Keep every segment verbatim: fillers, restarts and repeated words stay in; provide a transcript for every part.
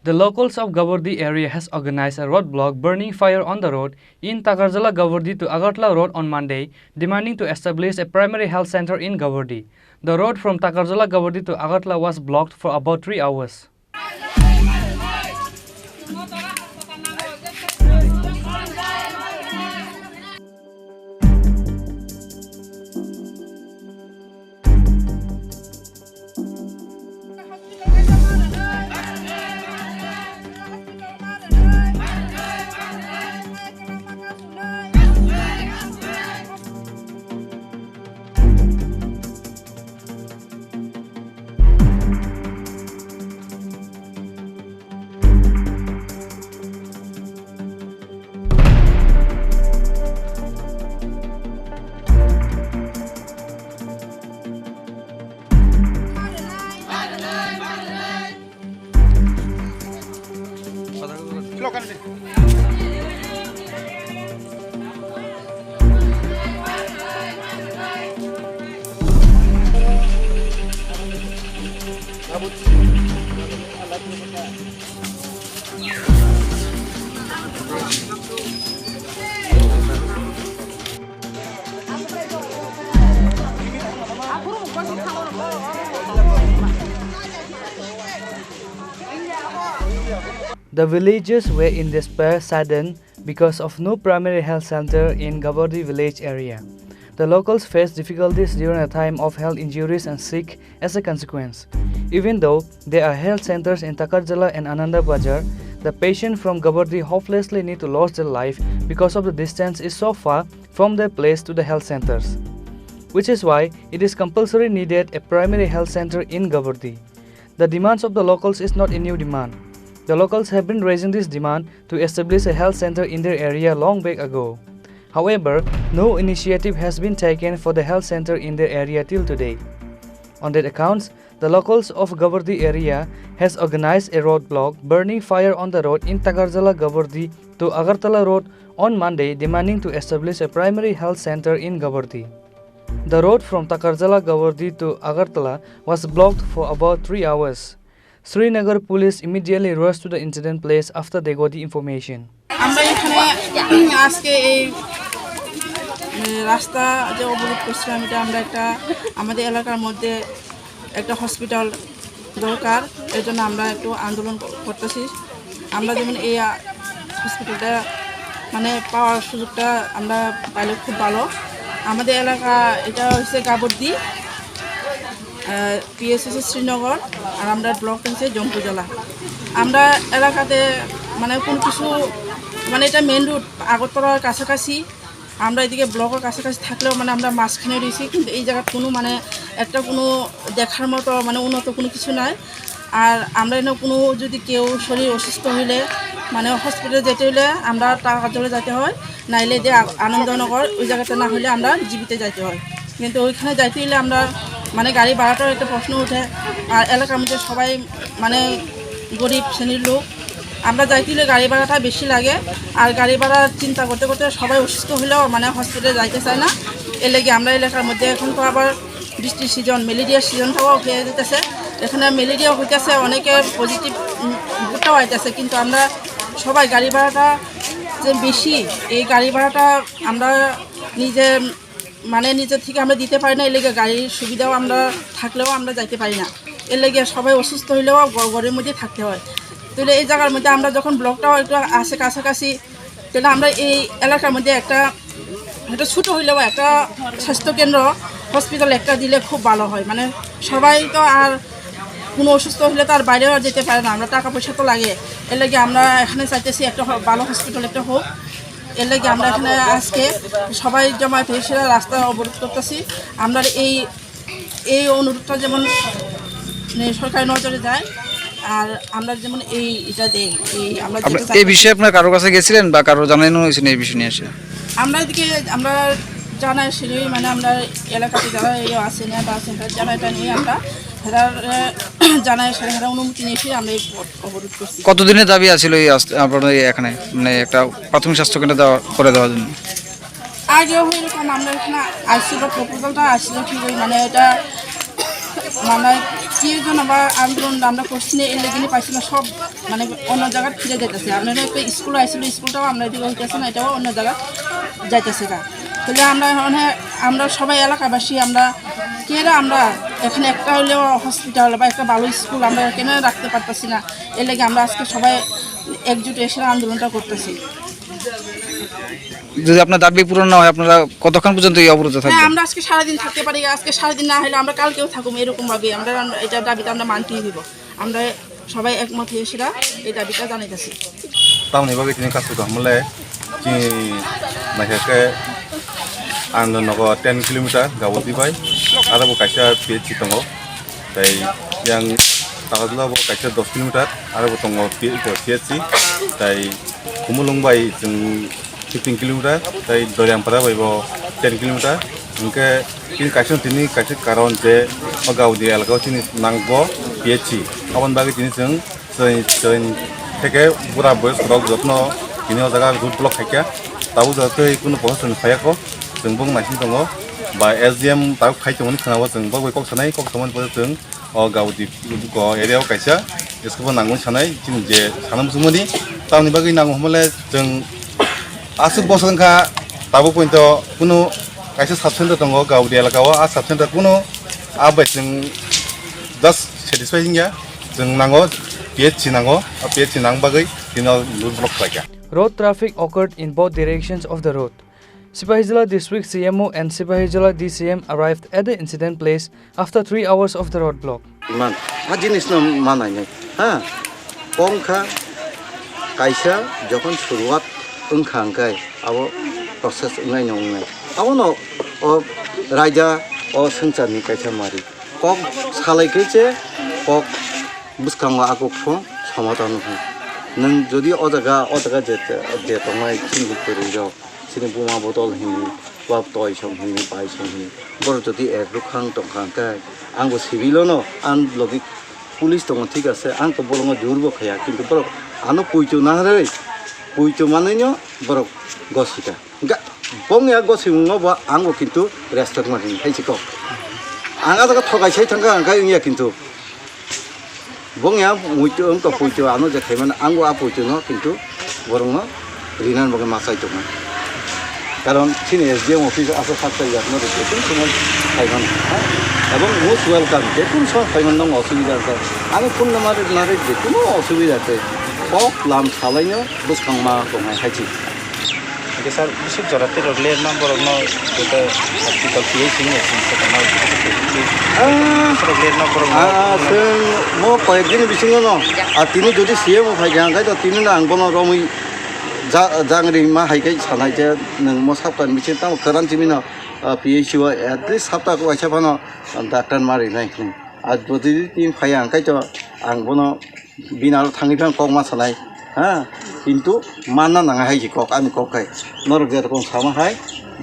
The locals of Gabardi area has organized a roadblock, burning fire on the road in Takarjala Gabardi to Agartala Road on Monday, demanding to establish a primary health center in Gabardi. The road from Takarjala Gabardi to Agartala was blocked for about three hours. The villagers were in despair, saddened because of no primary health center in Gabardi village area. The locals face difficulties during a time of health injuries and sick as a consequence. Even though there are health centers in Takarjala and Ananda Bazar, the patient from Gabardi hopelessly need to lose their life because of the distance is so far from their place to the health centers, which is why it is compulsory needed a primary health center in Gabardi. The demands of the locals is not a new demand. The locals have been raising this demand to establish a health center in their area long back ago. However, no initiative has been taken for the health center in their area till today. On that accounts, the locals of Gabardi area has organized a roadblock, burning fire on the road in Takarjala Gabardi to Agartala Road on Monday, demanding to establish a primary health center in Gabardi. The road from Takarjala Gabardi to Agartala was blocked for about three hours. Srinagar police immediately rushed to the incident place after they got the information. আমরা এখানে আজকে এই, এ, রাস্তা যে অবরোধ করছিলাম, এটা আমরা একটা, আমাদের এলাকার মধ্যে একটা হসপিটাল দরকার, এর জন্য আমরা একটু আন্দোলন ক-, করতেছি। আমরা যেমন এই, আ, হসপিটালটা মানে পাওয়ার সুযোগটা আমরা পাইলে খুব ভালো। আমাদের এলাকা এটা হচ্ছে গাবর্দি, আহ, পিএসসি শ্রীনগর, আর আমরা ব্লক হচ্ছে জম্পুজলা। আমরা এলাকাতে মানে কোনো কিছু, মানে এটা মেন রোড, আগরতলার কাছাকাছি। আমরা এদিকে ব্লকের কাছাকাছি থাকলেও মানে আমরা মাঝখানে রয়েছি, কিন্তু এই জায়গার কোনো মানে একটা কোনো দেখার মতো মানে উন্নত কোনো কিছু নাই। আর আমরা এনে কোনো যদি কেউ শরীর অসুস্থ হইলে মানে হসপিটালে যেতে হইলে আমরা টাকা জোরে যেতে হয়, নাইলে যে আ-, আনন্দনগর ওই জায়গাতে না হইলে আমরা জিবিতে যাইতে হয়। কিন্তু ওইখানে যাইতে হইলে আমরা মানে গাড়ি ভাড়াটাও একটা প্রশ্ন ওঠে। আর এলাকার মধ্যে সবাই মানে গরিব শ্রেণীর লোক, আমরা যাইতে হইলে গাড়ি ভাড়াটা বেশি লাগে। আর গাড়ি ভাড়া চিন্তা করতে করতে সবাই অসুস্থ হইলেও মানে হসপিটালে যাইতে চায় না। এর লেগে আমরা এলাকার মধ্যে এখন তো আবার বৃষ্টির সিজন, ম্যালেরিয়ার সিজনটাও হয়ে যেতেছে। এখানে ম্যালেরিয়া হইতেছে, অনেকে পজিটিভ রিপোর্টটাও আইতেছে, কিন্তু আমরা সবাই গাড়ি ভাড়াটা যে বেশি, এই গাড়ি ভাড়াটা আমরা নিজে মানে নিজের থেকে আমরা দিতে পারি না, এর লেগে গাড়ির সুবিধাও আমরা থাকলেও আমরা যাইতে পারি না। এর লেগে সবাই অসুস্থ হইলেও ঘ-, ঘরের মধ্যে থাকতে হয়। তাহলে এই জায়গার মধ্যে আমরা যখন ব্লকটাও একটু আছে কাছাকাছি, তাহলে আমরা এই এলাকার মধ্যে একটা, একটা ছোট হইলেও একটা স্বাস্থ্যকেন্দ্র, হসপিটাল একটা দিলে খুব ভালো হয়। মানে সবাই তো আর কোনো অসুস্থ হইলে তো আর বাইরেও আর যেতে পারে না, আমরা টাকা পয়সা তো লাগে। এর লেগে আমরা এখানে চাইতেছি একটা হ-, ভালো হসপিটাল একটা হোক। এর লেগে আমরা এখানে আজকে সবাই জমায়েত হয়েছে, রাস্তা অবরোধ করতেছি। আমরা এই, এই অনুরোধটা যেমন, মানে, সরকারের নজরে যায়, আর আমরা যেমন এই এটা দেই, এই আমরা আপনার যেটা এই চাই। বিষয়ে আপনার কারোর কাছে গেছিলেন বা কারো জানানো হয়েছে এই বিষয় নিয়ে এসে? আমরা এদিকে আমরা জানাই সেটাই, মানে, আমরা এলাকাতে যারা এই আছে, নেতা আছেন, তারা জানাই, এটা নিয়ে আমরা তারা, আহ, জানাই, সেটা অনুমতি নিয়ে এসে আমরা এই পথ অবরোধ করছি। কতদিনের দাবি আছিল এই আস-, আপনাদের এই এখানে, মানে, একটা প্রাথমিক স্বাস্থ্য কেন্দ্র দেওয়া, করে দেওয়ার জন্য? আগেও এরকম আমরা এখানে আসছিল, প্রপোজালটা আসছিল ঠিকই, মানে, এটা, মানে, কি জন্য বা আন্দোলন আমরা করছি না, এর লেগে পাইছি না, সব মানে অন্য জায়গায় ফিরে যাইতেছে। আপনারা একটা স্কুল আইছিল, স্কুলটাও আমরা এদিকে হইতেছে না, এটাও অন্য জায়গায় যাইতেছে না। তাহলে আমরা মানে আমরা সবাই এলাকাবাসী, আমরা কেরা আমরা এখানে একটা হইলেও হসপিটাল বা একটা ভালো স্কুল আমরা কেন রাখতে পারতেছি না। এর লেগে আমরা আজকে সবাই একজুট এসে আন্দোলনটা করতেছি। যদি আপনার দাবি পূরণ না হয়, আপনারা কতক্ষণ পর্যন্ত এই অবরোধে হ্যাঁ, থাকবেন? আমরা আজকে সারাদিন থাকতে পারি, আজকে সারাদিন না হলে আমরা কালকেও থাকবো। এরকম ভাবে আমরা আমরা এটা দাবিটা আমরা মানতেই হইব। আমরা সবাই একমত হয়ে সেটা এই দাবিটা জানাইতেছি। Tamoni bagwi tini kasu kaham le chini naikha khe ang nogo ten kilometer Gaudi bai, aro bo kaisa P H C tongo, tei yang Tagadla bo kaisa dos kilometer, aro bo tongo P- P H C, tei Khumulwng bai chwng fifteen kilometer, tei Doriampara bai bo ten kilometer. Hwnkhe chini kaisa tini kaisa karon je o Gaudi elaka o chini nangbo P H C. Aboni bagwi tini chwng chwng chwng theke bura boyos rok jotno tini o jaga road block khaikha. Tabuk jora tei kunu proshasoni phaiya kho, chwng bong naising tongo. Ba S D M tabuk phai tongmani khwnao chwng bo bai kok sanai, kok tongmani pore chwng o Gaudi ko area o kaisa school bo nangmani sanai chini je sana muchungmani. Tamoni bagwi nango hwnmale chwng aswk bosong wngkha, tabuk poito kunu kaisa sub center tongo Gaudi elaka o, a sub center kunu a bai chwng just satisfy wngya, chwng nango P H C nango, a P H C nang bagwi tino road block khlaikha. Road traffic occurred in both directions of the road. Sipahijala District C M O and Sipahijala D C M arrived at the incident place after three hours of the roadblock. Iman, ha jinis no manai nai, ha, kong kha, kaisa jokhon suruat wngkha hwnkhe abo process wngnai no wngnai. Abono o raida o swngcharni kaisa mari. Kok salai khe se kok bwskango a kok phung somatano hwn. Nwng jodi o jaga o jaga je je tongnai chini bwrwi rok, chini buma bodol hini, ba toi song hini, bai song hini, borok jodi ek rwkhang tongkha hwnkhe ang bo civil ono ang logi police tongo thik ase, ang to bolongo jur bo khaya, kintu borok ano poito naharwi poito manwino borok gosika. Ga-, bongya gosimungno bo ang bo kintu respect ma hini hai se kok. Ang a jaga thokai sai thangkha ang kai wngya kintu. Bongya muito wngkha poito ano je khaimani ang bo a poitono kintu borokno rinani bagwi ma chai tongo. Karon chini S D M office asa sak chai yakno rwkhe tun somo phaimani ha. Ebong most welcome je tun somo phaimani nang osubida wngkha. Ani phone number nare je kuno osubida tei kok lam salaino bwskang ma tongnai hai se. Hingke sir, bisik jora tirok lerno borokno joto hospital P H C ni aswk se tongma borok lerno borokno. Ah, chwng mo koyek dini bisingo no, ah, tini jodi C M o phai kha, hingke to tini no ang bono romwi ja-, jangri ma hai khe sanai je nwng mo saptani bisingo tamo kwran simi no, ah, P H C o at least sapta kaisa phano, ah, doctor ma rinai. Ah, jodi tini phai ya, hingke to ang bono bini aro thangwi phano kok ma sanai, ha, kintu manna nang hai kok, ani kok hai, norok je rokom sama hai,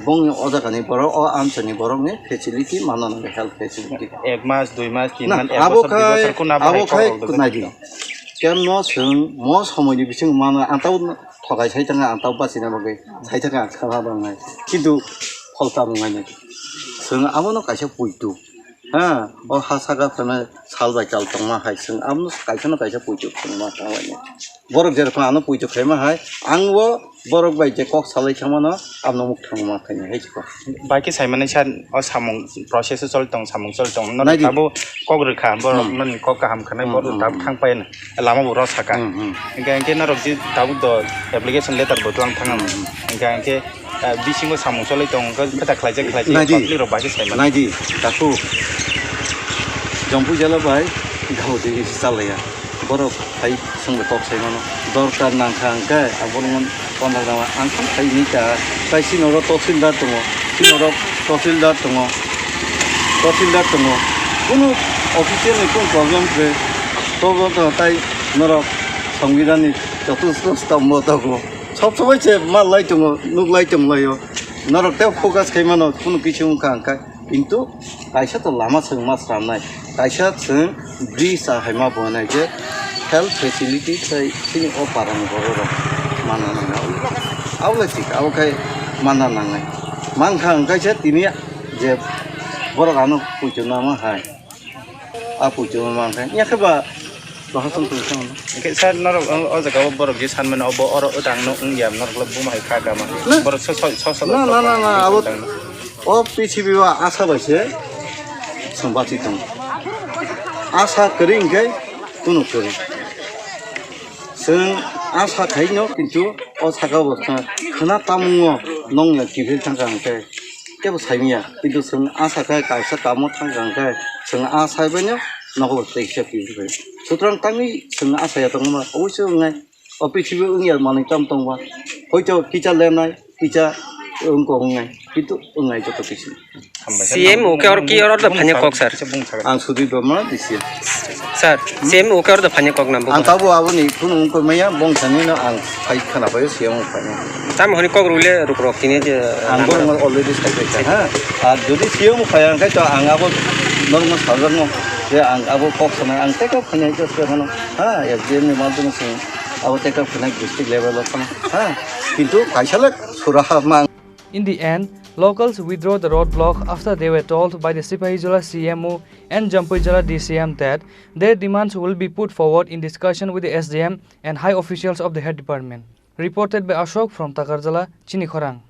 bongni o jaga ni borok, o amchai ni borok ni facility manna nang, health facility. Ek mas, dui mas, tin Na, mas, ek abo bosor, dui khai, bosor, kuna abo bahai kok khai rok nai di. Kem no chwng mo somoi ni bising manna, ang tau thokai sai thanga, ang tau bachina bagwi sai thanga, ang khana rang nai, kintu pholta rung nai. Chwng abo no kaisa puitu. Ha, o ha saka phano sal bai kal tongma hai chwng abono kaisa no kaisa puitu phunukma tanglainai. Borok jerokhom ano puitu khaima hai, ang bo borok bai je kok salai thangmano abono muk thangma khainai hai kok. Bai khe saimani sa o samung process o choli tong, samung choli tong, no Naidi. Tabuk kok rwkha borok Hmm. Noni kok kaham khanai Hmm, borok hmm, tabuk hmm. Thang paina lama bo rw saka. Hmm, hmm. Hingkhe hingkhe norok je tabuk do application letter bo twlang thang Hmm, hmm. Hingkhe hingkhe Ah, bisingo samung cholai tong, wngkha beta khlaijak khlaijak, Naidi. Public rok bai khe sai mano. Naidi, takhuk. Jompu jela bai, gao de salaya. Borok hai songbe kok sai mano. Dorkar nangkha hwnkhe, abono mon-, konda jama ang kok sai ni ta. Tai sini oro toksildar tongo. Sini oro toksildar tongo. Toksildar tongo. Kunu official ni kunu problem khe. Problem tongo tai norok songbidhan ni joto stombo tongo. Sob somoi se mal lai tongo, nuk lai tong laio. Norok tei focus khai mano, kunu kisu wngkha hwnkha. Kintu kaisa to lama chwng ma swnamnai. Kaisa chwng bridge a hai ma bo nai je health facility tei chini o para ni borok rok manna nangnai. Abo le thik, abo khai manna nangnai. Mankha hwnkhe se tini je borok ano puitu nama hai. A puitu ma khe. Ya khe ba bahasong tong thang. Hingke sir, norok o, o jaga o borok je sanmani obo oro odang no wngya, norok le buma hai kha kama. Na. Borok so, so, so, so, na, so, na, na, so, na, so, abo dang no. O P C B o asa bai se chwng bachwi tongo. Asa kwrwi hwnkhe kunu kwrwi. Chwng asa khaino, kintu o saka bo khna, khna tamungo nongya kiphil thangkha hwnkhe kebo saimanya. Kintu chwng asa khai kaisa kamo thangkha hwnkhe chwng a saibaino nogo teisa kiphil khai. Sutrang tangwi chwng asa ya tongma oiso wngnai. O P C B wngya manwi tam tongba. Hoito kisa lenai, kisa wngkok wngnai. Kintu wngnai joto kisi. C M o khe oro ki oro da phanya kok, sir? Ang Sudip Dharma, D C. Sir, C M o khe oro da phanya kok na bo? Ang tabo aboni kunu wngkok maya, bong sani no ang phai khana paio C M o phanya. Tam honi kok rule ruk rok tini je. Ang borok already sai pai kha, ha. Ar jodi C M o phaya ang khai to ang abo normal sajakno je ang abo kok sana ang tei kok khanya just khano, ha, S D M ni madhyam se abo tei kok khana district level o khana, ha. Kintu kaisa le suraha mang. In the end, locals withdraw the roadblock after they were told by the Sipahijola C M O and Jampuijola D C M that their demands will be put forward in discussion with the S D M and high officials of the head department. Reported by Ashok from Takarjala, Chini Khorang.